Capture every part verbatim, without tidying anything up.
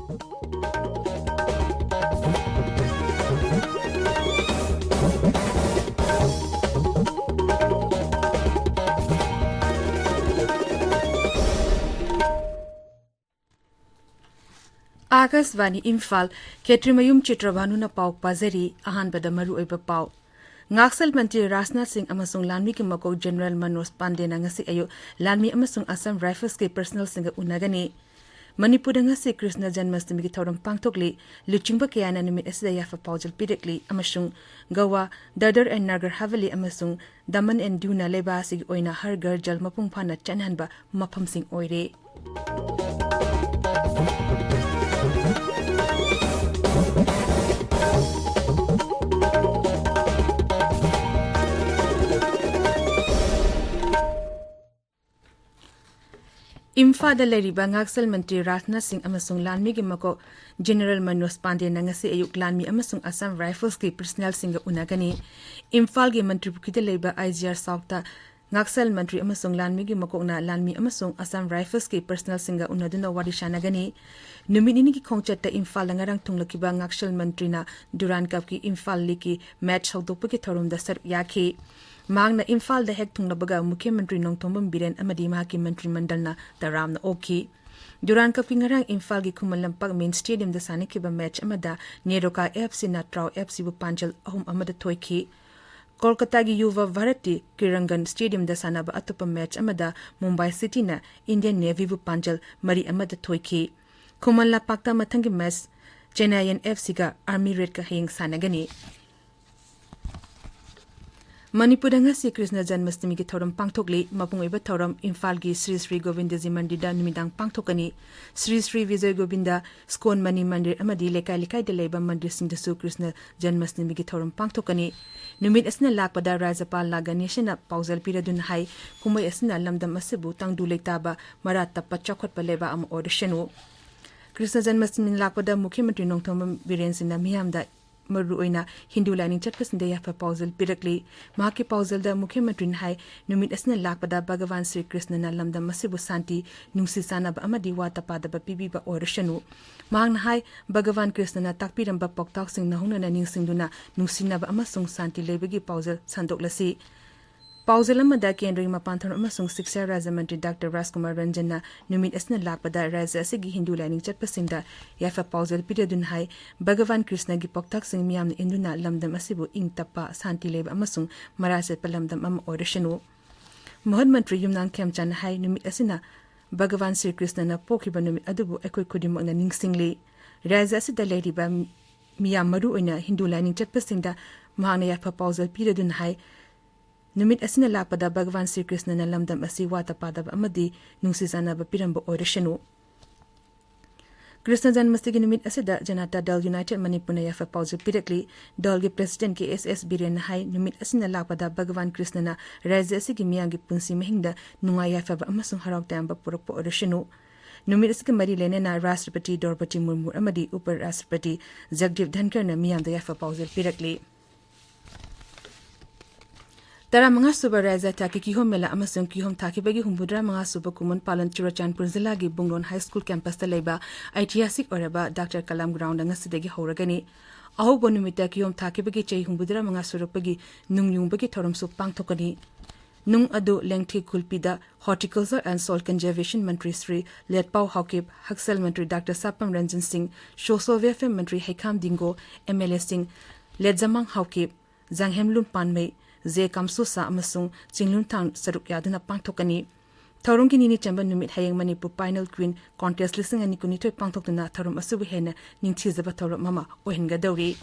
ꯑꯥꯀꯥꯁꯕꯥꯅꯤ ꯏꯝꯐꯥꯜ, ꯈꯦꯇ꯭ꯔꯤꯃꯌꯨꯝ ꯆꯤꯇ꯭ꯔꯚꯥꯅꯨꯅ ꯄꯥꯎ ꯄꯥꯖꯔꯤ꯫ ꯑꯍꯥꯟꯕꯗ ꯃꯔꯨꯑꯣꯏꯕ ꯄꯥꯎ꯫ ꯉꯥꯛꯁꯦꯜ ꯃꯟꯇ꯭ꯔꯤ ꯔꯥꯖꯅꯥꯊ ꯁꯤꯡ ꯑꯃꯁꯨꯡ ꯂꯥꯟꯃꯤꯒꯤ ꯃꯀꯣꯛ ꯖꯦꯅꯔꯦꯜ ꯃꯅꯣꯖ ꯄꯥꯟꯗꯦꯅ ꯉꯁꯤ ꯑꯌꯨꯛ ꯂꯥꯟꯃꯤ ꯑꯃꯁꯨꯡ ꯑꯁꯥꯝ ꯔꯥꯏꯐꯜꯁꯀꯤ ꯄꯔꯁꯅꯦꯜꯁꯤꯡꯒ ꯎꯅꯒꯅꯤ꯫ ꯃꯅꯤꯄꯨꯔꯗ ꯉꯁꯤ ꯀ꯭ꯔꯤꯁꯅ ꯖꯟꯃꯥꯁꯇꯃꯤꯒꯤ ꯊꯧꯔꯝ ꯄꯥꯡꯊꯣꯛꯂꯤ꯫ ꯂꯨꯆꯤꯡꯕ ꯀꯌꯥꯅ ꯅꯨꯃꯤꯠ ꯑꯁꯤꯗ ꯌꯥꯏꯐ ꯄꯥꯎꯖꯦꯜ ꯄꯤꯔꯛꯂꯤ ꯑꯃꯁꯨꯡ ꯒꯋꯥ, ꯗꯗꯔ ꯑꯦꯟ ꯅꯥꯒꯔ ꯍꯥꯚꯦꯂꯤ ꯑꯃꯁꯨꯡ ꯗꯃꯟ ꯑꯦꯟ ꯗꯤꯎꯅ ꯂꯩꯕꯥꯛ ꯑꯁꯤꯒꯤ ꯑꯣꯏꯅ ꯍꯔ ꯘꯔ ꯖꯜ ꯃꯄꯨꯡ ꯐꯥꯅ ꯆꯠꯅꯍꯟꯕ ꯃꯐꯝꯁꯤꯡ ꯑꯣꯏꯔꯦ꯫ ꯏꯝꯐꯥꯜꯗ ꯂꯩꯔꯤꯕ ꯉꯥꯛꯁꯦꯜ ꯃꯟꯇ꯭ꯔꯤ ꯔꯥꯖꯅꯥꯊ ꯁꯤꯡ ꯑꯃꯁꯨꯡ ꯂꯥꯟꯃꯤꯒꯤ ꯃꯀꯣꯛ ꯖꯦꯅꯔꯦꯜ ꯃꯅꯣꯖ ꯄꯥꯟꯗꯦꯅ ꯉꯁꯤ ꯑꯌꯨꯛ ꯂꯥꯟꯃꯤ ꯑꯃꯁꯨꯡ ꯑꯁꯥꯝ ꯔꯥꯏꯐꯜꯁꯀꯤ ꯄꯔꯁꯅꯦꯜꯁꯤꯡꯒ ꯎꯅꯒꯅꯤ꯫ ꯏꯝꯐꯥꯜꯒꯤ ꯃꯟꯇ꯭ꯔꯤ ꯄꯨꯈ꯭ꯔꯤꯗ ꯂꯩꯕ ꯑꯥꯏ ꯖꯤ ꯑꯥꯔ ꯁꯥꯎꯊꯇ ꯉꯥꯛꯁꯦꯜ ꯃꯟꯇ꯭ꯔꯤ ꯑꯃꯁꯨꯡ ꯂꯥꯟꯃꯤꯒꯤ ꯃꯀꯣꯛꯅ ꯂꯥꯟꯃꯤ ꯑꯃꯁꯨꯡ ꯑꯁꯥꯝ ꯔꯥꯏꯐꯜꯁꯀꯤ ꯄꯔꯁꯅꯦꯜꯁꯤꯡꯒ ꯎꯅꯗꯨꯅ ꯋꯥꯔꯤ ꯁꯥꯟꯅꯒꯅꯤ꯫ ꯅꯨꯃꯤꯠ ꯅꯤꯅꯤꯒꯤ ꯈꯣꯡꯆꯠꯇ ꯏꯝꯐꯥꯜꯗ ꯉꯔꯥꯡ ꯊꯨꯡꯂꯈꯤꯕ ꯉꯥꯛꯁꯦꯜ ꯃꯟꯇ꯭ꯔꯤꯅ ꯗꯨꯔꯥꯟ ꯀꯞꯀꯤ ꯏꯝꯐꯥꯜ ꯂꯤꯒꯀꯤ ꯃꯦꯆ ꯍꯧꯗꯣꯛꯄꯒꯤ ꯊꯧꯔꯝꯗ ꯁꯔꯨꯛ ꯌꯥꯈꯤ꯫ ꯃꯍꯥꯛꯅ ꯏꯝꯐꯥꯜꯗ ꯍꯦꯛ ꯊꯨꯡꯂꯕꯒ ꯃꯨꯈ꯭ꯌ ꯃꯟꯇ꯭ꯔꯤ ꯅꯣꯡꯊꯣꯝꯕꯝ ꯕꯤꯔꯦꯟ ꯑꯃꯗꯤ ꯃꯍꯥꯛꯀꯤ ꯃꯟꯇ꯭ꯔꯤ ꯃꯟꯗꯜꯅ ꯇꯔꯥꯝꯅ ꯑꯣꯛꯈꯤ꯫ ꯗꯨꯔꯥꯟ ꯀꯞꯀꯤ ꯉꯔꯥꯡ ꯏꯝꯐꯥꯜꯒꯤ ꯈꯨꯃꯟ ꯂꯝꯄꯥꯛ ꯃꯦꯟ ꯁ꯭ꯇꯦꯗꯤꯌꯝꯗ ꯁꯥꯟꯅꯈꯤꯕ ꯃꯦꯆ ꯑꯃꯗ ꯅꯦꯔꯣꯀꯥ ꯑꯦꯐ ꯁꯤꯅ ꯇ꯭ꯔꯥꯎ ꯑꯦꯐ ꯁꯤꯕꯨ ꯄꯥꯟꯖꯜ ꯑꯍꯨꯝ ꯑꯃꯗ ꯊꯣꯏꯈꯤ꯫ ꯀꯣꯜꯀꯇꯥꯒꯤ ꯌꯨꯚ ꯚꯥꯔꯠꯇꯤ ꯀ꯭ꯔꯤꯔꯪꯒꯟ ꯁ꯭ꯇꯦꯗꯤꯌꯝꯗ ꯁꯥꯟꯅꯕ ꯑꯇꯣꯞꯄ ꯃꯦꯆ ꯑꯃꯗ ꯃꯨꯝꯕꯥꯏ ꯁꯤꯇꯤꯅ ꯏꯟꯗꯤꯌꯟ ꯅꯦꯚꯤꯕꯨ ꯄꯥꯟꯖꯜ ꯃꯔꯤ ꯑꯃꯗ ꯊꯣꯏꯈꯤ꯫ ꯈꯨꯃꯟ ꯂꯝꯄꯥꯛꯇ ꯃꯊꯪꯒꯤ ꯃꯦꯆ ꯆꯦꯟꯅꯥꯏꯌꯟ ꯑꯦꯐ ꯁꯤꯒ ꯑꯥꯔꯃꯤ ꯔꯦꯗꯀ ꯍꯌꯦꯡ ꯁꯥꯟꯅꯒꯅꯤ꯫ ꯃꯅꯤꯄꯨꯔꯗ ꯉꯁꯤ ꯀ꯭ꯔꯤꯁꯅ ꯖꯟꯃꯁꯇꯃꯤꯒꯤ ꯊꯧꯔꯝ ꯄꯥꯡꯊꯣꯛꯂꯤ꯫ ꯃꯄꯨꯡ ꯑꯣꯏꯕ ꯊꯧꯔꯝ ꯏꯝꯐꯥꯜꯒꯤ ꯁ꯭ꯔꯤ ꯁ꯭ꯔꯤ ꯒꯣꯕꯤꯟꯗꯖꯤ ꯃꯟꯗꯤꯔꯗ ꯅꯨꯃꯤꯗꯥꯡ ꯄꯥꯡꯊꯣꯛꯀꯅꯤ꯫ ꯁ꯭ꯔꯤ ꯁ꯭ꯔꯤ ꯕꯤꯖꯣꯏ ꯒꯣꯕꯤꯟꯗ ꯁ꯭ꯀꯣꯟ ꯃꯅꯤ ꯃꯟꯗꯤꯔ ꯑꯃꯗꯤ ꯂꯩꯀꯥꯏ ꯂꯩꯀꯥꯏꯗ ꯂꯩꯕ ꯃꯟꯗꯤꯔꯁꯤꯡꯗꯁꯨ ꯀ꯭ꯔꯤꯁꯅ ꯖꯟꯃꯁꯇꯃꯤꯒꯤ ꯊꯧꯔꯝ ꯄꯥꯡꯊꯣꯛꯀꯅꯤ꯫ ꯅꯨꯃꯤꯠ ꯑꯁꯤꯅ ꯂꯥꯛꯄꯗ ꯔꯥꯖ꯭ꯌꯄꯥꯜ ꯂꯥ ꯒꯅꯦꯁꯟꯅ ꯄꯥꯎꯖꯦꯜ ꯄꯤꯔꯗꯨꯅ ꯍꯥꯏ, ꯀꯨꯝꯍꯩ ꯑꯁꯤꯅ ꯂꯝꯗꯝ ꯑꯁꯤꯕꯨ ꯇꯪꯗꯨ ꯂꯩꯇꯥꯕ, ꯃꯔꯥ ꯇꯞꯄ ꯆꯥꯎꯈꯠꯄ ꯂꯩꯕꯥꯛ ꯑꯃ ꯑꯣꯏꯔꯁꯅꯨ꯫ ꯀ꯭ꯔꯤꯁꯅ ꯖꯟꯃꯁꯇꯃꯤ ꯂꯥꯛꯄꯗ ꯃꯨꯈ꯭ꯌ ꯃꯟꯇ꯭ꯔꯤ ꯅꯣꯡꯊꯣꯝꯕꯝ ꯕꯤꯔꯦꯟ ꯁꯤꯡꯅ ꯃꯤꯌꯥꯝꯗ ꯃꯔꯨꯑꯣꯏꯅ ꯍꯤꯟꯗꯨ ꯂꯥꯏꯅꯤꯡ ꯆꯠꯄꯁꯤꯡꯗ ꯌꯥꯏꯐ ꯄꯥꯎꯖꯦꯜ ꯄꯤꯔꯛꯂꯤ꯫ ꯃꯍꯥꯛꯀꯤ ꯄꯥꯎꯖꯦꯜꯗ ꯃꯨꯈ꯭ꯌ ꯃꯟꯇ꯭ꯔꯤꯅ ꯍꯥꯏ, ꯅꯨꯃꯤꯠ ꯑꯁꯤꯅ ꯂꯥꯛꯄꯗ ꯚꯒꯋꯥꯟ ꯁ꯭ꯔꯤ ꯀ꯭ꯔꯤꯁꯅꯅ ꯂꯝꯗꯝ ꯑꯁꯤꯕꯨ ꯁꯥꯟꯇꯤ, ꯅꯨꯡꯁꯤ ꯆꯥꯟꯅꯕ ꯑꯃꯗꯤ ꯋꯥꯠꯇ ꯄꯥꯗꯕ ꯄꯤꯕꯤꯕ ꯑꯣꯏꯔꯁꯅꯨ꯫ ꯃꯍꯥꯛꯅ ꯍꯥꯏ, ꯚꯒꯋꯥꯟ ꯀ꯭ꯔꯤꯁꯅꯅ ꯇꯥꯛꯄꯤꯔꯝꯕ ꯄꯥꯎꯇꯥꯛꯁꯤꯡ ꯅꯧꯍꯧꯅꯅ ꯅꯤꯡꯁꯤꯡꯗꯨꯅ ꯅꯨꯡꯁꯤꯅꯕ ꯑꯃꯁꯨꯡ ꯁꯥꯟꯇꯤ ꯂꯩꯕꯒꯤ ꯄꯥꯎꯖꯦꯜ ꯁꯟꯗꯣꯛꯂꯁꯤ꯫ ꯄꯥꯎꯖꯦꯜ ꯑꯃꯗ ꯀꯦꯟꯗ꯭ꯔꯒꯤ ꯃꯄꯥꯟ ꯊꯧꯔꯝ ꯑꯃꯁꯨꯡ ꯁꯤꯛꯁꯥ ꯔꯥꯖ꯭ꯌ ꯃꯟꯇ꯭ꯔꯤ ꯗꯥꯛꯇꯔ ꯔꯥꯖꯀꯨꯃꯥꯔ ꯔꯟꯖꯟꯅ ꯅꯨꯃꯤꯠ ꯑꯁꯤꯅ ꯂꯥꯛꯄꯗ ꯔꯥꯖ꯭ꯌ ꯑꯁꯤꯒꯤ ꯍꯤꯟꯗꯨ ꯂꯥꯏꯅꯤꯡ ꯆꯠꯄꯁꯤꯡꯗ ꯌꯥꯏꯐ ꯄꯥꯎꯖꯦꯜ ꯄꯤꯔꯗꯨꯅ ꯍꯥꯏ, ꯚꯒꯋꯥꯟ ꯀ꯭ꯔꯤꯁꯅꯒꯤ ꯄꯥꯎꯇꯥꯛꯁꯤꯡ ꯃꯤꯌꯥꯝꯅ ꯏꯟꯗꯨꯅ ꯂꯝꯗꯝ ꯑꯁꯤꯕꯨ ꯏꯪ ꯇꯞꯄ, ꯁꯥꯟꯇꯤ ꯂꯩꯕ ꯑꯃꯁꯨꯡ ꯃꯔꯥ ꯆꯠꯄ ꯂꯝꯗꯝ ꯑꯃ ꯑꯣꯏꯔꯁꯅꯨ꯫ ꯃꯍꯨꯠ ꯃꯟꯇ꯭ꯔꯤ ꯌꯨꯝꯅꯥꯝ ꯈꯦꯝꯆꯥꯟꯅ ꯍꯥꯏ, ꯅꯨꯃꯤꯠ ꯑꯁꯤꯅ ꯚꯒꯋꯥꯟ ꯁ꯭ꯔꯤ ꯀ꯭ꯔꯤꯁꯅꯅ ꯄꯣꯛꯈꯤꯕ ꯅꯨꯃꯤꯠ ꯑꯗꯨꯕꯨ ꯑꯩꯈꯣꯏ ꯈꯨꯗꯤꯡꯃꯛꯅ ꯅꯤꯡꯁꯤꯡꯂꯤ꯫ ꯔꯥꯖ꯭ꯌ ꯑꯁꯤꯗ ꯂꯩꯔꯤꯕ ꯃꯤꯌꯥꯝ, ꯃꯔꯨꯑꯣꯏꯅ ꯍꯤꯟꯗꯨ ꯂꯥꯏꯅꯤꯡ ꯆꯠꯄꯁꯤꯡꯗ ꯃꯍꯥꯛꯅ ꯌꯥꯏꯐ ꯄꯥꯎꯖꯦꯜ ꯄꯤꯔꯗꯨꯅ ꯍꯥꯏ, ꯅꯨꯃꯤꯠ ꯑꯁꯤꯅ ꯂꯥꯛꯄꯗ ꯚꯒꯋꯥꯟ ꯁ꯭ꯔꯤ ꯀ꯭ꯔꯤꯁꯅꯅ ꯂꯝꯗꯝ ꯑꯁꯤ ꯋꯥꯠꯇ ꯄꯥꯗꯕ ꯑꯃꯗꯤ ꯅꯨꯡꯁꯤ ꯆꯥꯟꯅꯕ ꯄꯤꯔꯝꯕ ꯑꯣꯏꯔꯁꯅꯨ꯫ ꯀ꯭ꯔꯤꯁꯅ ꯖꯟꯃꯁꯇꯤꯒꯤ ꯅꯨꯃꯤꯠ ꯑꯁꯤꯗ ꯖꯅꯇꯥ ꯗꯜ ꯌꯨꯅꯥꯏꯇꯦꯗ ꯃꯅꯤꯄꯨꯔꯅ ꯌꯥꯏꯐ ꯄꯥꯎꯖꯦꯜ ꯄꯤꯔꯛꯂꯤ꯫ ꯗꯜꯒꯤ ꯄ꯭ꯔꯦꯁꯤꯗꯦꯟꯠ ꯀꯦ ꯑꯦꯁ ꯑꯦꯁ ꯕꯤꯔꯦꯟꯅ ꯍꯥꯏ, ꯅꯨꯃꯤꯠ ꯑꯁꯤꯅ ꯂꯥꯛꯄꯗ ꯚꯒꯋꯥꯟ ꯀ꯭ꯔꯤꯁꯅꯅ ꯔꯥꯖ꯭ꯌ ꯑꯁꯤꯒꯤ ꯃꯤꯌꯥꯝꯒꯤ ꯄꯨꯟꯁꯤ ꯃꯍꯤꯡꯗ ꯅꯨꯡꯉꯥꯏ ꯌꯥꯏꯐꯕ ꯑꯃꯁꯨꯡ ꯍꯔꯥꯎ ꯇꯌꯥꯝꯕ ꯄꯨꯔꯛꯄ ꯑꯣꯏꯔꯁꯅꯨ꯫ ꯅꯨꯃꯤꯠ ꯑꯁꯤꯒ ꯃꯔꯤ ꯂꯩꯅꯅ ꯔꯥꯁꯇ꯭ꯔꯄꯇꯤ ꯗ꯭ꯔꯧꯄꯗꯤ ꯃꯨꯔꯃꯨ ꯑꯃꯗꯤ ꯎꯄ ꯔꯥꯁꯇ꯭ꯔꯄꯇꯤ ꯖꯒꯗꯤꯞ ꯙꯟꯈꯔꯅ ꯃꯤꯌꯥꯝꯗ ꯌꯥꯏꯐ ꯄꯥꯎꯖꯦꯜ ꯄꯤꯔꯛꯂꯤ꯫ ꯇꯔꯥꯃꯉꯥ ꯁꯨꯕ ꯔꯥꯖ꯭ꯌ ꯊꯥꯛꯀꯤ ꯀꯤꯍꯣꯝ ꯃꯦꯂꯥ ꯑꯃꯁꯨꯡ ꯀꯤꯍꯣꯝ ꯊꯥꯈꯤꯕꯒꯤ ꯍꯨꯝꯐꯨꯇꯔꯥ ꯃꯉꯥ ꯁꯨꯕ ꯀꯨꯃꯣꯟ ꯄꯥꯂꯟ ꯆꯨꯔꯆꯥꯟꯄꯨꯔ ꯖꯤꯂꯥꯒꯤ ꯕꯨꯡꯂꯣꯟ ꯍꯥꯏ ꯁ꯭ꯀꯨꯜ ꯀꯦꯝꯄꯁꯇ ꯂꯩꯕ ꯑꯩꯇꯤꯍꯥꯁꯤꯛ ꯑꯣꯏꯔꯕ ꯗꯥꯛꯇꯔ ꯀꯂꯥꯝ ꯒ꯭ꯔꯥꯎꯟꯗ ꯉꯁꯤꯗꯒꯤ ꯍꯧꯔꯒꯅꯤ꯫ ꯑꯍꯧꯕ ꯅꯨꯃꯤꯠꯇ ꯀꯤꯍꯣꯝ ꯊꯥꯈꯤꯕꯒꯤ ꯆꯍꯤ ꯍꯨꯝꯐꯨꯇꯔꯥ ꯃꯉꯥ ꯁꯨꯔꯛꯄꯒꯤ ꯅꯨꯡ ꯌꯨꯡꯕꯒꯤ ꯊꯧꯔꯝꯁꯨ ꯄꯥꯡꯊꯣꯛꯀꯅꯤ꯫ ꯅꯨꯡ ꯑꯗꯨ ꯂꯦꯡꯊꯤ ꯈꯨꯜꯄꯤꯗ Horticulture and Soil Conservation ꯃꯟꯇ꯭ꯔꯤ ꯁ꯭ꯔꯤ ꯂꯦꯠꯄꯥꯎ ꯍꯥꯎꯀꯤꯞ, ꯍꯛꯁꯦꯜ ꯃꯟꯇ꯭ꯔꯤ ꯗꯥꯛꯇꯔ ꯁꯥꯄꯝ ꯔꯟꯖꯟ ꯁꯤꯡ, ꯁꯣꯁꯣ ꯋꯦꯜꯐꯤꯌꯔ ꯃꯟꯇ꯭ꯔꯤ ꯍꯩꯈꯥꯝ ꯗꯤꯡꯒꯣ, ꯑꯦꯝ ꯑꯦꯜ ꯑꯦꯁꯤꯡ ꯂꯦꯠꯖꯃꯥꯡ ꯍꯥꯎꯀꯤꯞ, ꯖꯥꯡꯍꯦꯝꯂꯨꯟ ꯄꯥꯟꯃꯩ, ꯖꯦ ꯀꯥꯝꯁꯣꯁꯥ ꯑꯃꯁꯨꯡ ꯆꯤꯡꯂꯨꯟꯊꯥꯡ ꯁꯔꯨꯛ ꯌꯥꯗꯨꯅ ꯄꯥꯡꯊꯣꯛꯀꯅꯤ꯫ ꯊꯧꯔꯝꯒꯤ ꯅꯤꯅꯤ ꯆꯟꯕ ꯅꯨꯃꯤꯠ ꯍꯌꯦꯡ ꯃꯅꯤꯄꯨꯔ ꯄꯥꯏꯅꯦꯜ ꯀ꯭ꯋꯤꯟ ꯀꯣꯟꯇꯦꯁ ꯂꯤꯁꯤꯡ ꯑꯅꯤ ꯀꯨꯟꯅꯤꯊꯣꯏ ꯄꯥꯡꯊꯣꯛꯇꯨꯅ ꯊꯧꯔꯝ ꯑꯁꯤꯕꯨ ꯍꯦꯟꯅ ꯅꯤꯡꯊꯤꯖꯕ ꯊꯧꯔꯝ ꯑꯃ ꯑꯣꯏꯍꯟꯒꯗꯧꯔꯤ꯫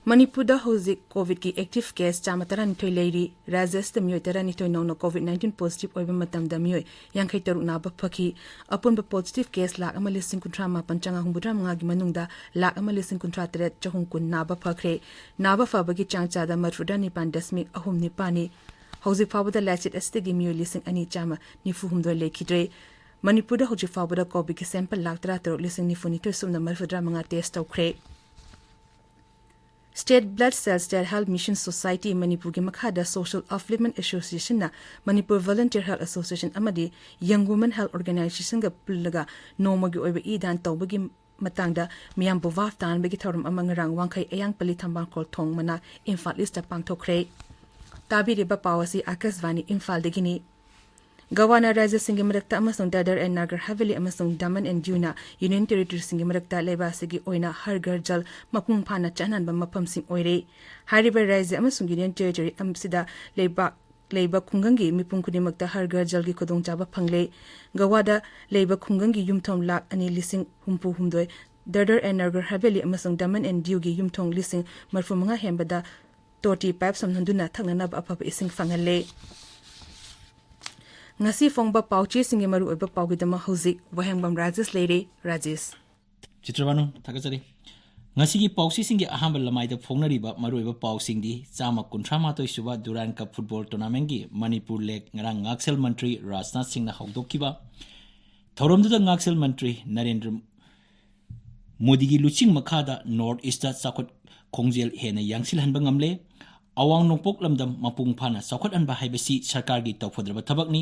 ꯃꯅꯤꯄꯨꯔꯗ ꯍꯧꯖꯤꯛ ꯀꯣꯚꯤꯗꯀꯤ ꯑꯦꯛꯇꯤꯚ ꯀꯦꯁ ꯆꯥꯝꯃ ꯇꯔꯥꯅꯤꯊꯣꯏ ꯂꯩꯔꯤ꯫ ꯔꯥꯖ꯭ꯌ ꯑꯁꯤꯗ ꯃꯤꯑꯣꯏ ꯇꯔꯥꯅꯤꯊꯣꯏ ꯅꯧꯅ ꯀꯣꯚꯤꯗ ꯅꯥꯏꯟꯇꯤꯟ ꯄꯣꯖꯤꯇꯤꯚ ꯑꯣꯏꯕ ꯃꯇꯝꯗ ꯃꯤꯑꯣꯏ ꯌꯥꯡꯈꯩ ꯇꯔꯨꯛ ꯅꯥꯕ ꯐꯈꯤ꯫ ꯑꯄꯨꯟꯕ ꯄꯣꯖꯤꯇꯤꯚ ꯀꯦꯁ ꯂꯥꯈ ꯑꯃ ꯂꯤꯁꯤꯡ ꯀꯨꯟꯊ꯭ꯔꯥ ꯃꯥꯄꯟ ꯆꯥꯝꯃꯉꯥ ꯍꯨꯝꯐꯨꯇꯔꯥ ꯃꯉꯥꯒꯤ ꯃꯅꯨꯡꯗ ꯂꯥꯈ ꯑꯃ ꯂꯤꯁꯤꯡ ꯀꯨꯟꯊ꯭ꯔꯥ ꯇꯔꯦꯠ ꯆꯍꯨꯝ ꯀꯨꯟ ꯅꯥꯕ ꯐꯈ꯭ꯔꯦ꯫ ꯅꯥꯕ ꯐꯕꯒꯤ ꯆꯥꯡ ꯆꯥꯗ ꯃꯔꯤꯐꯨꯇꯔꯥ ꯅꯤꯄꯥꯟ ꯗꯁꯃꯤꯛ ꯑꯍꯨꯝ ꯅꯤꯄꯥꯟꯅꯤ꯫ ꯍꯧꯖꯤꯛ ꯐꯥꯎꯕꯗ ꯂꯥꯏꯆꯠ ꯑꯁꯤꯗꯒꯤ ꯃꯤꯑꯣꯏ ꯂꯤꯁꯤꯡ ꯑꯅꯤ ꯆꯥꯝꯃ ꯅꯤꯐꯨ ꯍꯨꯝꯗꯣꯏ ꯂꯩꯈꯤꯗ꯭ꯔꯦ꯫ ꯃꯅꯤꯄꯨꯔꯗ ꯍꯧꯖꯤꯛ ꯐꯥꯎꯕꯗ ꯀꯣꯚꯤꯗꯀꯤ ꯁꯦꯝꯄꯜ ꯂꯥꯈ ꯇꯔꯥ ꯇꯔꯨꯛ ꯂꯤꯁꯤꯡ ꯅꯤꯐꯨ ꯅꯤꯊꯣꯏ ꯁꯨꯞꯅ ꯃꯔꯤꯐꯨꯇꯔꯥ ꯃꯉꯥ ꯇꯦꯁ ꯇꯧꯈ꯭ꯔꯦ꯫ State Blood Cells Child Health Mission Society ꯃꯅꯤꯄꯨꯔꯒꯤ ꯃꯈꯥꯗ Social Upliftment Associationꯅ Manipur Volunteer Health Association ꯑꯃꯗꯤ Young Women Health Organizationꯒ ꯄꯨꯜꯂꯒ ꯅꯣꯡꯃꯒꯤ ꯑꯣꯏꯕ ꯏ ꯗꯥꯟ ꯇꯧꯕꯒꯤ ꯃꯇꯥꯡꯗ ꯃꯤꯌꯥꯝꯕꯨ ꯚꯥꯞ ꯇꯥꯍꯟꯕꯒꯤ ꯊꯧꯔꯝ ꯑꯃ ꯉꯔꯥꯡ ꯋꯥꯡꯈꯩ ꯑꯌꯥꯡꯄꯜꯂꯤ ꯊꯝꯕꯥꯜ ꯈꯣꯡ ꯃꯅꯥꯛ ꯏꯝꯐꯥꯜ ꯏꯁꯇ ꯄꯥꯡꯊꯣꯛꯈ꯭ꯔꯦ꯫ ꯇꯥꯕꯤꯔꯤꯕ ꯄꯥꯎ ꯑꯁꯤ ꯑꯥꯀꯥꯁꯕꯥꯅꯤ ꯏꯝꯐꯥꯜꯗꯒꯤꯅꯤ꯫ ꯒꯋꯥꯅ ꯔꯥꯖ꯭ꯌꯁꯤꯡꯒꯤ ꯃꯔꯛꯇ ꯑꯃꯁꯨꯡ ꯗꯥꯗꯔ ꯑꯦꯟ ꯅꯥꯒꯔ ꯍꯥꯚꯦꯂꯤ ꯑꯃꯁꯨꯡ ꯗꯃꯟ ꯑꯦꯟ ꯗꯤꯎꯅ ꯌꯨꯅꯤꯌꯟ ꯇꯦꯔꯤꯇꯣꯔꯤꯁꯤꯡꯒꯤ ꯃꯔꯛꯇ ꯂꯩꯕꯥꯛ ꯑꯁꯤꯒꯤ ꯑꯣꯏꯅ ꯍꯔ ꯘꯔ ꯖꯜ ꯃꯄꯨꯡ ꯐꯥꯅ ꯆꯠꯍꯟꯕ ꯃꯐꯝꯁꯤꯡ ꯑꯣꯏꯔꯦ꯫ ꯍꯥꯏꯔꯤꯕ ꯔꯥꯖ꯭ꯌ ꯑꯃꯁꯨꯡ ꯌꯨꯅꯤꯌꯟ ꯇꯦꯔꯤꯇꯣꯔꯤ ꯑꯁꯤꯗ ꯂꯩꯕꯥꯛ ꯂꯩꯕ ꯈꯨꯡꯒꯪꯒꯤ ꯃꯤꯄꯨꯝ ꯈꯨꯗꯤꯡꯃꯛꯇ ꯍꯔ ꯘꯔ ꯖꯜꯒꯤ ꯈꯨꯗꯣꯡꯆꯥꯕ ꯐꯪꯂꯦ꯫ ꯒꯋꯥꯗ ꯂꯩꯕ ꯈꯨꯡꯒꯪꯒꯤ ꯌꯨꯝꯊꯣꯡ ꯂꯥꯈ ꯑꯅꯤ ꯂꯤꯁꯤꯡ ꯍꯨꯝꯐꯨ ꯍꯨꯝꯗꯣꯏ ꯗꯥꯗꯔ ꯑꯦꯟ ꯅꯥꯒꯔ ꯍꯥꯚꯦꯂꯤ ꯑꯃꯁꯨꯡ ꯗꯃꯟ ꯑꯦꯟ ꯗꯤꯎꯒꯤ ꯌꯨꯝꯊꯣꯡ ꯂꯤꯁꯤꯡ ꯃꯔꯤꯐꯨ ꯃꯉꯥ ꯍꯦꯟꯕꯗ ꯇꯣꯇꯤ ꯄꯥꯏꯞ ꯁꯝꯅꯍꯟꯗꯨꯅ ꯊꯛꯅꯅꯕ ꯑꯐꯕ ꯏꯁꯤꯡ ꯐꯪꯍꯜꯂꯦ꯫ ꯉꯁꯤ ꯐꯣꯡꯕ ꯄꯥꯎꯆꯦꯁꯤꯡꯒꯤ ꯃꯔꯨꯑꯣꯏꯕ ꯄꯥꯎꯒꯤꯗꯃꯛ ꯍꯧꯖꯤꯛ ꯋꯥꯍꯦꯡꯕꯝ ꯔꯥꯖꯦꯁ ꯂꯩꯔꯦ꯫ ꯔꯥꯖꯦꯁ꯫ ꯆꯤꯇ꯭ꯔꯕꯥꯅꯨ, ꯊꯥꯒꯠꯆꯔꯤ꯫ ꯉꯁꯤꯒꯤ ꯄꯥꯎꯆꯦꯁꯤꯡꯒꯤ ꯑꯍꯥꯟꯕ ꯂꯃꯥꯏꯗ ꯐꯣꯡꯅꯔꯤꯕ ꯃꯔꯨꯑꯣꯏꯕ ꯄꯥꯎꯁꯤꯡꯗꯤ ꯆꯥꯝꯃ ꯀꯨꯟꯊ꯭ꯔꯥ ꯃꯥꯊꯣꯏ ꯁꯨꯕ ꯗꯨꯔꯥꯟ ꯀꯞ ꯐꯨꯠꯕꯣꯜ ꯇꯣꯔꯅꯥꯃꯦꯟꯒꯤ ꯃꯅꯤꯄꯨꯔ ꯂꯦꯒ ꯉꯔꯥꯡ ꯉꯥꯛꯁꯦꯜ ꯃꯟꯇ꯭ꯔꯤ ꯔꯥꯖꯅꯥꯊ ꯁꯤꯡꯅ ꯍꯧꯗꯣꯛꯈꯤꯕ꯫ ꯊꯧꯔꯝꯗꯨꯗ ꯉꯥꯛꯁꯦꯜ ꯃꯟꯇ꯭ꯔꯤ ꯅꯔꯦꯟꯗ꯭ꯔ ꯃꯣꯗꯤꯒꯤ ꯂꯨꯆꯤꯡ ꯃꯈꯥꯗ ꯅꯣꯔꯠ ꯏꯁꯇ ꯆꯥꯎꯈꯠ ꯈꯣꯡꯖꯦꯜ ꯍꯦꯟꯅ ꯌꯥꯡꯁꯤꯜꯍꯟꯕ ꯉꯝꯂꯦ꯫ ꯑꯋꯥꯡ ꯅꯣꯡꯄꯣꯛ ꯂꯝꯗꯝ ꯃꯄꯨꯡ ꯐꯥꯅ ꯆꯥꯎꯈꯠꯍꯟꯕ ꯍꯥꯏꯕꯁꯤ ꯁꯔꯀꯥꯔꯒꯤ ꯇꯧꯐꯗ꯭ꯔꯕ ꯊꯕꯛꯅꯤ꯫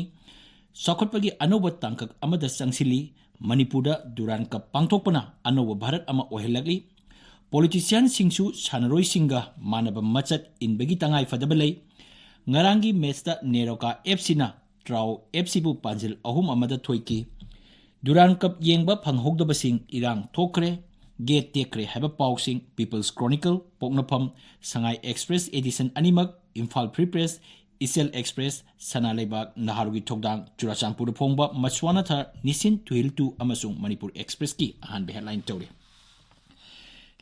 ꯆꯥꯎꯈꯠꯄꯒꯤ ꯑꯅꯧꯕ ꯇꯥꯡꯀꯛ ꯑꯃꯗ ꯆꯪꯁꯤꯜꯂꯤ꯫ ꯃꯅꯤꯄꯨꯔꯗ ꯗꯨꯔꯥꯟ ꯀꯞ ꯄꯥꯡꯊꯣꯛꯄꯅ ꯑꯅꯧꯕ ꯚꯥꯔꯠ ꯑꯃ ꯑꯣꯏꯍꯜꯂꯛꯂꯤ꯫ ꯄꯣꯂꯤꯇꯤꯁꯤꯌꯥꯟꯁꯤꯡꯁꯨ ꯁꯥꯟꯅꯔꯣꯏꯁꯤꯡꯒ ꯃꯥꯟꯅꯕ ꯃꯆꯠ ꯏꯟꯕꯒꯤ ꯇꯉꯥꯏꯐꯗꯕ ꯂꯩ꯫ ꯉꯔꯥꯡꯒꯤ ꯃꯦꯠꯁꯇ ꯅꯦꯔꯣꯀꯥ ꯑꯦꯐ ꯁꯤꯅ ꯇ꯭ꯔꯥꯎ ꯑꯦꯐ ꯁꯤꯕꯨ ꯄꯥꯟꯖꯤꯜ ꯑꯍꯨꯝ ꯑꯃꯗ ꯊꯣꯏꯈꯤ꯫ ꯗꯨꯔꯥꯟ ꯀꯞ ꯌꯦꯡꯕ ꯐꯪꯍꯧꯗꯕꯁꯤꯡ ꯏꯔꯥꯡ ꯊꯣꯛꯈ꯭ꯔꯦ, ꯒꯦꯠ ꯇꯦꯛꯈ꯭ꯔꯦ ꯍꯥꯏꯕ ꯄꯥꯎꯁꯤꯡ ꯄꯤꯄꯜꯁ ꯀ꯭ꯔꯣꯅꯤꯀꯜ, ꯄꯣꯛꯅꯐꯝ, ꯁꯉꯥꯏ ꯑꯦꯛꯁꯄ꯭ꯔꯦꯁ ꯑꯦꯗꯤꯁꯟ ꯑꯅꯤꯃꯛ, ꯏꯝꯐꯥꯜ ꯐ꯭ꯔꯤ ꯄ꯭ꯔꯦꯁ, ꯏꯆꯦꯜ ꯑꯦꯛꯁꯄ꯭ꯔꯦꯁ, ꯁꯅꯥ ꯂꯩꯕꯥꯛ, ꯅꯍꯥꯔꯣꯜꯒꯤ ꯊꯧꯗꯥꯡ, ꯆꯨꯔꯥꯆꯥꯟꯄꯨꯔꯗ ꯐꯣꯡꯕ ꯃꯁ꯭ꯋꯥꯅꯥꯊ, ꯅꯤꯁꯤꯟ, ꯊꯨꯍꯤꯜ ꯇꯨ ꯑꯃꯁꯨꯡ ꯃꯅꯤꯄꯨꯔ ꯑꯦꯛꯁꯄ꯭ꯔꯦꯁꯀꯤ ꯑꯍꯥꯟꯕ ꯍꯦꯗꯂꯥꯏꯟ ꯇꯧꯔꯤ꯫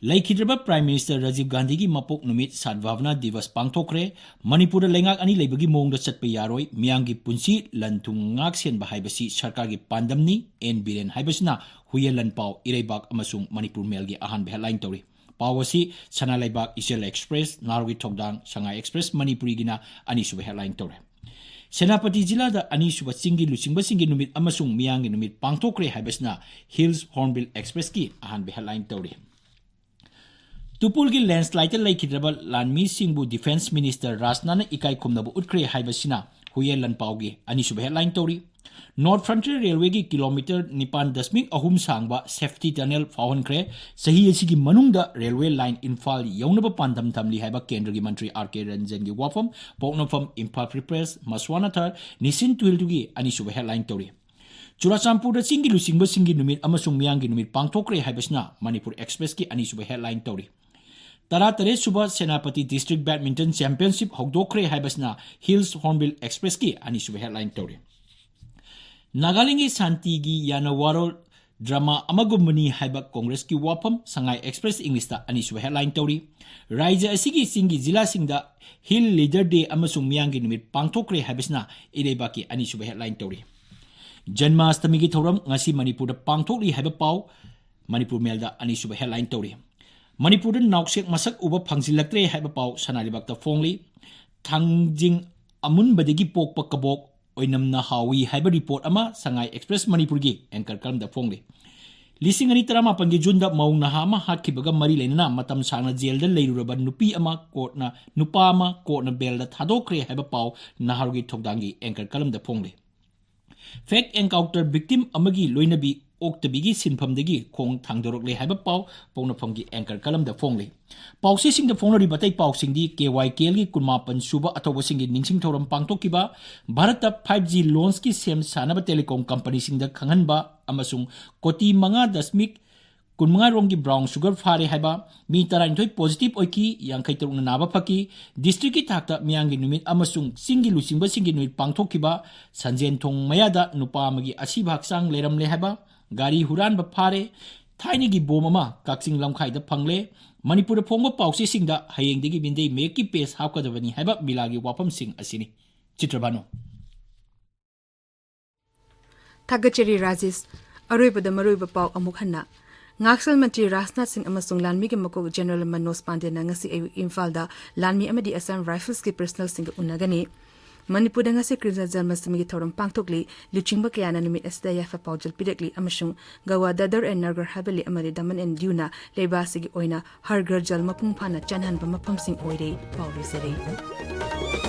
ꯂꯩꯈꯤꯗ꯭ꯔꯕ ꯄ꯭ꯔꯥꯏꯝ ꯃꯤꯅꯤꯁꯇꯔ ꯔꯥꯖꯤꯕ ꯒꯥꯟꯙꯤꯒꯤ ꯃꯄꯣꯛ ꯅꯨꯃꯤꯠ ꯁꯥꯗꯚꯥꯕꯅꯥ ꯗꯤꯕꯁ ꯄꯥꯡꯊꯣꯛꯈ꯭ꯔꯦ꯫ ꯃꯅꯤꯄꯨꯔꯗ ꯂꯩꯉꯥꯛ ꯑꯅꯤ ꯂꯩꯕꯒꯤ ꯃꯑꯣꯡꯗ ꯆꯠꯄ ꯌꯥꯔꯣꯏ, ꯃꯤꯌꯥꯝꯒꯤ ꯄꯨꯟꯁꯤ ꯂꯟ ꯊꯨꯝ ꯉꯥꯛ ꯁꯦꯟꯕ ꯍꯥꯏꯕꯁꯤ ꯁꯔꯀꯥꯔꯒꯤ ꯄꯥꯟꯗꯝꯅꯤ, ꯑꯦꯟ ꯕꯤꯔꯦꯟ ꯍꯥꯏꯕꯁꯤꯅ ꯍꯨꯏꯌꯦꯟ ꯂꯥꯟꯄꯥꯎ ꯏꯔꯩꯕꯥꯛ ꯑꯃꯁꯨꯡ ꯃꯅꯤꯄꯨꯔ ꯃꯦꯜꯒꯤ ꯑꯍꯥꯟꯕ ꯍꯦꯗꯂꯥꯏꯟ ꯇꯧꯔꯤ꯫ ꯄꯥꯎ ꯑꯁꯤ ꯁꯅꯥ ꯂꯩꯕꯥꯛ, ꯏꯆꯦꯜ ꯑꯦꯛꯁꯄ꯭ꯔꯦꯁ, ꯅꯍꯥꯔꯣꯜꯒꯤ ꯊꯧꯗꯥꯡ, ꯁꯉꯥꯏ ꯑꯦꯛꯁꯄ꯭ꯔꯦꯁ ꯃꯅꯤꯄꯨꯔꯤꯒꯤꯅ ꯑꯅꯤꯁꯨꯕ ꯍꯦꯗꯂꯥꯏꯟ ꯇꯧꯔꯦ꯫ ꯁꯦꯅꯥꯄꯇꯤ ꯖꯤꯂꯥꯗ ꯑꯅꯤꯁꯨꯕ ꯆꯤꯡꯒꯤ ꯂꯨꯆꯤꯡꯕꯁꯤꯡꯒꯤ ꯅꯨꯃꯤꯠ ꯑꯃꯁꯨꯡ ꯃꯤꯌꯥꯝꯒꯤ ꯅꯨꯃꯤꯠ ꯄꯥꯡꯊꯣꯛꯈ꯭ꯔꯦ ꯍꯥꯏꯕꯁꯤꯅ ꯍꯤꯜꯁ ꯍꯣꯔꯟꯕꯤꯜ ꯑꯦꯛꯁꯄ꯭ꯔꯦꯁꯀꯤ ꯑꯍꯥꯟꯕ ꯍꯦꯗꯂꯥꯏꯟ ꯇꯧꯔꯤ꯫ ꯇꯨꯄꯨꯜꯒꯤ ꯂꯦꯟꯁꯂꯥꯏꯠꯇ ꯂꯩꯈꯤꯗ꯭ꯔꯕ ꯂꯥꯟꯃꯤꯁꯤꯡꯕꯨ ꯗꯤꯐꯦꯟꯁ ꯃꯤꯅꯤꯁꯇꯔ ꯔꯥꯖꯅꯥꯊꯅ ꯏꯀꯥꯏ ꯈꯨꯝꯅꯕ ꯎꯠꯈ꯭ꯔꯦ ꯍꯥꯏꯕꯁꯤꯅ ꯍꯨꯌꯦꯟ ꯂꯥꯟꯄꯥꯎꯒꯤ ꯑꯅꯤꯁꯨꯕ ꯍꯦꯗꯂꯥꯏꯟ ꯇꯧꯔꯤ꯫ ꯅꯣꯔꯠ ꯐ꯭ꯔꯟꯇꯤꯌꯔ ꯔꯦꯜꯋꯦꯒꯤ ꯀꯤꯂꯣꯃꯤꯇꯔ ꯅꯤꯄꯥꯟ ꯗꯁꯃꯤꯛ ꯑꯍꯨꯝ ꯁꯥꯡꯕ ꯁꯦꯐꯇꯤ ꯇꯅꯦꯜ ꯐꯥꯎꯍꯟꯈ꯭ꯔꯦ꯫ ꯆꯍꯤ ꯑꯁꯤꯒꯤ ꯃꯅꯨꯡꯗ ꯔꯦꯜꯋꯦ ꯂꯥꯏꯟ ꯏꯝꯐꯥꯜ ꯌꯧꯅꯕ ꯄꯥꯟꯗꯝ ꯊꯝꯂꯤ ꯍꯥꯏꯕ ꯀꯦꯟꯗ꯭ꯔꯒꯤ ꯃꯟꯇ꯭ꯔꯤ ꯑꯥꯔ ꯀꯦ ꯔꯟꯖꯟꯒꯤ ꯋꯥꯐꯝ ꯄꯣꯛꯅꯐꯝ ꯏꯝꯐꯥꯜ ꯐ꯭ꯔꯤ ꯄ꯭ꯔꯦꯁ, ꯃꯁ꯭ꯋꯥꯅꯥꯊꯔ, ꯅꯤꯁꯤꯟ ꯇꯨꯍꯤꯜꯗꯨꯒꯤ ꯑꯅꯤꯁꯨꯕ ꯍꯦꯗꯂꯥꯏꯟ ꯇꯧꯔꯤ꯫ ꯆꯨꯔꯥꯆꯥꯟꯄꯨꯔꯗ ꯆꯤꯡꯒꯤ ꯂꯨꯆꯤꯡꯕꯁꯤꯡꯒꯤ ꯅꯨꯃꯤꯠ ꯑꯃꯁꯨꯡ ꯃꯤꯌꯥꯝꯒꯤ ꯅꯨꯃꯤꯠ ꯄꯥꯡꯊꯣꯛꯈ꯭ꯔꯦ ꯍꯥꯏꯕꯁꯤꯅ ꯃꯅꯤꯄꯨꯔ ꯑꯦꯛꯁꯄ꯭ꯔꯦꯁꯀꯤ ꯑꯅꯤꯁꯨꯕ ꯍꯦꯗꯂꯥꯏꯟ ꯇꯧꯔꯤ꯫ ꯇꯔꯥꯇꯔꯦꯠ ꯁꯨꯕ ꯁꯦꯅꯥꯄꯇꯤ ꯗꯤꯁꯇ꯭ꯔꯤꯛ ꯕꯦꯗꯃꯤꯟꯇꯟ ꯆꯦꯝꯄꯤꯌꯟꯁꯤꯞ ꯍꯧꯗꯣꯛꯈ꯭ꯔꯦ ꯍꯥꯏꯕꯁꯤꯅ ꯍꯤꯜꯁ ꯍꯣꯔꯟꯕꯤꯜ ꯑꯦꯛꯁꯄ꯭ꯔꯦꯁꯀꯤ ꯑꯅꯤꯁꯨꯕ ꯍꯦꯗꯂꯥꯏꯟ ꯇꯧꯔꯤ꯫ ꯅꯥꯒꯥꯂꯦꯟꯒꯤ ꯁꯥꯟꯇꯤꯒꯤ ꯌꯥꯅꯋꯥꯔꯣꯜ ꯗ꯭ꯔꯃꯥ ꯑꯃꯒꯨꯝꯕꯅꯤ ꯍꯥꯏꯕ ꯀꯣꯡꯒ꯭ꯔꯦꯁꯀꯤ ꯋꯥꯐꯝ ꯁꯉꯥꯏ ꯑꯦꯛꯁꯄ꯭ꯔꯦꯁ ꯏꯪꯂꯤꯁꯇ ꯑꯅꯤꯁꯨꯕ ꯍꯦꯗꯂꯥꯏꯟ ꯇꯧꯔꯤ꯫ ꯔꯥꯏꯖ꯭ꯌ ꯑꯁꯤꯒꯤ ꯆꯤꯡꯒꯤ ꯖꯤꯂꯥꯁꯤꯡꯗ ꯍꯤꯜ ꯂꯤꯗꯔ ꯗꯦ ꯑꯃꯁꯨꯡ ꯃꯤꯌꯥꯝꯒꯤ ꯅꯨꯃꯤꯠ ꯄꯥꯡꯊꯣꯛꯈ꯭ꯔꯦ ꯍꯥꯏꯕꯁꯤꯅ ꯏꯔꯩꯕꯥꯛꯀꯤ ꯑꯅꯤꯁꯨꯕ ꯍꯦꯗꯂꯥꯏꯟ ꯇꯧꯔꯤ꯫ ꯖꯟꯃꯥꯁꯇꯃꯤꯒꯤ ꯊꯧꯔꯝ ꯉꯁꯤ ꯃꯅꯤꯄꯨꯔꯗ ꯄꯥꯡꯊꯣꯛꯂꯤ ꯍꯥꯏꯕ ꯄꯥꯎ ꯃꯅꯤꯄꯨꯔ ꯃꯦꯜꯗ ꯑꯅꯤꯁꯨꯕ ꯍꯦꯗꯂꯥꯏꯟ ꯇꯧꯔꯤ꯫ ꯃꯅꯤꯄꯨꯔꯗ ꯅꯥꯎꯁꯦꯛ ꯃꯁꯛ ꯎꯕ ꯐꯪꯖꯤꯜꯂꯛꯇ꯭ꯔꯦ ꯍꯥꯏꯕ ꯄꯥꯎ ꯁꯅꯥ ꯂꯩꯕꯥꯛꯇ ꯐꯣꯡꯂꯤ꯫ ꯊꯥꯡꯖꯤꯡ ꯑꯃꯨꯟꯕꯗꯒꯤ ꯄꯣꯛꯄ ꯀꯕꯣꯛ ꯑꯣꯏꯅꯝꯅ ꯍꯥꯎꯏ ꯍꯥꯏꯕ ꯔꯤꯄꯣꯔꯠ ꯑꯃ ꯁꯉꯥꯏ ꯑꯦꯛꯁꯄ꯭ꯔꯦꯁ ꯃꯅꯤꯄꯨꯔꯒꯤ ꯑꯦꯡꯀꯔ ꯀꯂꯝꯗ ꯐꯣꯡꯂꯤ꯫ ꯂꯤꯁꯤꯡ ꯑꯅꯤ ꯇꯔꯥꯃꯥꯄꯟꯒꯤ ꯖꯨꯟꯗ ꯃꯧ ꯅꯍꯥ ꯑꯃ ꯍꯥꯠꯈꯤꯕꯒ ꯃꯔꯤ ꯂꯩꯅꯅ ꯃꯇꯝ ꯁꯥꯡꯅ ꯖꯦꯜꯗ ꯂꯩꯔꯨꯔꯕ ꯅꯨꯄꯤ ꯑꯃ ꯀꯣꯔꯠꯅ, ꯅꯨꯄꯥ ꯑꯃ ꯀꯣꯔꯠꯅ ꯕꯦꯜꯗ ꯊꯥꯗꯣꯛꯈ꯭ꯔꯦ ꯍꯥꯏꯕ ꯄꯥꯎ ꯅꯍꯥꯔꯣꯜꯒꯤ ꯊꯧꯗꯥꯡꯒꯤ ꯑꯦꯡꯀꯔ ꯀꯂꯝꯗ ꯐꯣꯡꯂꯤ꯫ ꯐꯦꯛ ꯑꯦꯟꯀꯥꯎꯟꯇꯔ ꯚꯤꯛꯇꯤꯝ ꯑꯃꯒꯤ ꯂꯣꯏꯅꯕꯤ ꯑꯣꯛꯇꯕꯤꯒꯤ ꯁꯤꯟꯐꯝꯗꯒꯤ ꯈꯣꯡ ꯊꯥꯡꯗꯣꯔꯛꯂꯦ ꯍꯥꯏꯕ ꯄꯥꯎ ꯄꯣꯛꯅꯐꯝꯒꯤ ꯑꯦꯡꯀꯔ ꯀꯂꯝꯗ ꯐꯣꯡꯂꯤ꯫ ꯄꯥꯎꯆꯦꯁꯤꯡꯗ ꯐꯣꯡꯅꯔꯤꯕ ꯑꯇꯩ ꯄꯥꯎꯁꯤꯡꯗꯤ ꯀꯦ ꯋꯥꯏ ꯀꯦ ꯑꯦꯜꯒꯤ ꯀꯨꯟꯃꯥꯄꯟ ꯁꯨꯕ ꯑꯊꯧꯕꯁꯤꯡꯒꯤ ꯅꯤꯡꯁꯤꯡ ꯊꯧꯔꯝ ꯄꯥꯡꯊꯣꯛꯈꯤꯕ, ꯚꯥꯔꯠꯇ ꯐꯥꯏꯚ ꯖꯤ ꯂꯣꯟꯁꯀꯤ ꯁꯦꯝ ꯁꯥꯅꯕ ꯇꯦꯂꯤꯀꯣꯝ ꯀꯝꯄꯅꯤꯁꯤꯡꯗ ꯈꯪꯍꯟꯕ ꯑꯃꯁꯨꯡ ꯀꯣꯇꯤ ꯃꯉꯥ ꯗꯁꯃꯤꯛ ꯀꯨꯟꯃꯉꯥ ꯔꯣꯝꯒꯤ ꯕ꯭ꯔꯥꯎꯟ ꯁꯨꯒꯔ ꯐꯥꯔꯦ ꯍꯥꯏꯕ, ꯃꯤ ꯇꯔꯥꯅꯤꯊꯣꯏ ꯄꯣꯖꯤꯇꯤꯚ ꯑꯣꯏꯈꯤ, ꯌꯥꯡꯈꯩ ꯇꯔꯨꯛꯅ ꯅꯥꯕ ꯐꯈꯤ꯫ ꯗꯤꯁꯇ꯭ꯔꯤꯛꯀꯤ ꯊꯥꯛꯇ ꯃꯤꯌꯥꯝꯒꯤ ꯅꯨꯃꯤꯠ ꯑꯃꯁꯨꯡ ꯆꯤꯡꯒꯤ ꯂꯨꯆꯤꯡꯕꯁꯤꯡꯒꯤ ꯅꯨꯃꯤꯠ ꯄꯥꯡꯊꯣꯛꯈꯤꯕ, ꯁꯟꯖꯦꯟ ꯊꯣꯡ ꯃꯌꯥꯗ ꯅꯨꯄꯥ ꯑꯃꯒꯤ ꯑꯁꯤꯕ ꯍꯛꯆꯥꯡ ꯂꯩꯔꯝꯂꯦ ꯍꯥꯏꯕ, ꯒꯥꯔꯤ ꯍꯨꯔꯥꯟꯕ ꯐꯥꯔꯦ, ꯊꯥꯏꯅꯒꯤ ꯕꯣꯝ ꯑꯃ ꯀꯛꯆꯤꯡ ꯂꯝꯈꯥꯏꯗ ꯐꯪꯂꯦ꯫ ꯃꯅꯤꯄꯨꯔꯗ ꯐꯣꯡꯕ ꯄꯥꯎꯆꯦꯁꯤꯡꯗ ꯍꯌꯦꯡꯗꯒꯤ ꯃꯤꯟꯗꯦ ꯃꯌꯦꯛꯀꯤ ꯄꯦꯖ ꯍꯥꯞꯀꯗꯕꯅꯤ ꯍꯥꯏꯕ ꯃꯤꯂꯥꯒꯤ ꯋꯥꯐꯝꯁꯤꯡ ꯑꯁꯤꯅꯤ꯫ ꯆꯤꯇ꯭ꯔꯚꯥꯅꯨ꯫ ꯊꯥꯒꯠꯆꯔꯤ ꯔꯥꯖꯦꯁ꯫ ꯑꯔꯣꯏꯕꯗ ꯃꯔꯨꯑꯣꯏꯕ ꯄꯥꯎ ꯑꯃꯨꯛ ꯍꯟꯅ꯫ ꯉꯥꯛꯁꯦꯜ ꯃꯟꯇ꯭ꯔꯤ ꯔꯥꯖꯅꯥꯊ ꯁꯤꯡ ꯑꯃꯁꯨꯡ ꯂꯥꯟꯃꯤꯒꯤ ꯃꯀꯣꯛ ꯖꯦꯅꯔꯦꯜ ꯃꯅꯣꯖ ꯄꯥꯟꯗꯦꯅ ꯉꯁꯤ ꯑꯌꯨꯛ ꯏꯝꯐꯥꯜꯗ ꯂꯥꯟꯃꯤ ꯑꯃꯗꯤ ꯑꯁꯥꯝ ꯔꯥꯏꯐꯜꯁꯀꯤ ꯄꯔꯁꯅꯦꯜꯁꯤꯡꯒ ꯎꯅꯒꯅꯤ꯫ ꯃꯅꯤꯄꯨꯔꯗ ꯉꯁꯤ ꯀ꯭ꯔꯤꯁꯅ ꯖꯟꯃꯁꯇꯃꯤꯒꯤ ꯊꯧꯔꯝ ꯄꯥꯡꯊꯣꯛꯂꯤ꯫ ꯂꯨꯆꯤꯡꯕ ꯀꯌꯥꯅ ꯅꯨꯃꯤꯠ ꯑꯁꯤꯗ ꯌꯥꯏꯐ ꯄꯥꯎꯖꯦꯜ ꯄꯤꯔꯛꯂꯤ ꯑꯃꯁꯨꯡ ꯒꯋꯥ, ꯗꯗꯔ ꯑꯦꯟ ꯅꯒꯔ ꯍꯥꯕꯦꯂꯤ ꯑꯃꯗꯤ ꯗꯃꯟ ꯑꯦꯟ ꯗꯤꯌꯨꯅ ꯂꯩꯕꯥꯛ ꯑꯁꯤꯒꯤ ꯑꯣꯏꯅ ꯍꯔ ꯘꯔ ꯖꯜ ꯃꯄꯨꯡ ꯐꯥꯅ ꯆꯦꯟꯍꯟꯕ ꯃꯐꯝꯁꯤꯡ ꯑꯣꯏꯔꯦ꯫ ꯄꯥꯎ ꯂꯣꯏꯁꯤꯜꯂꯤ꯫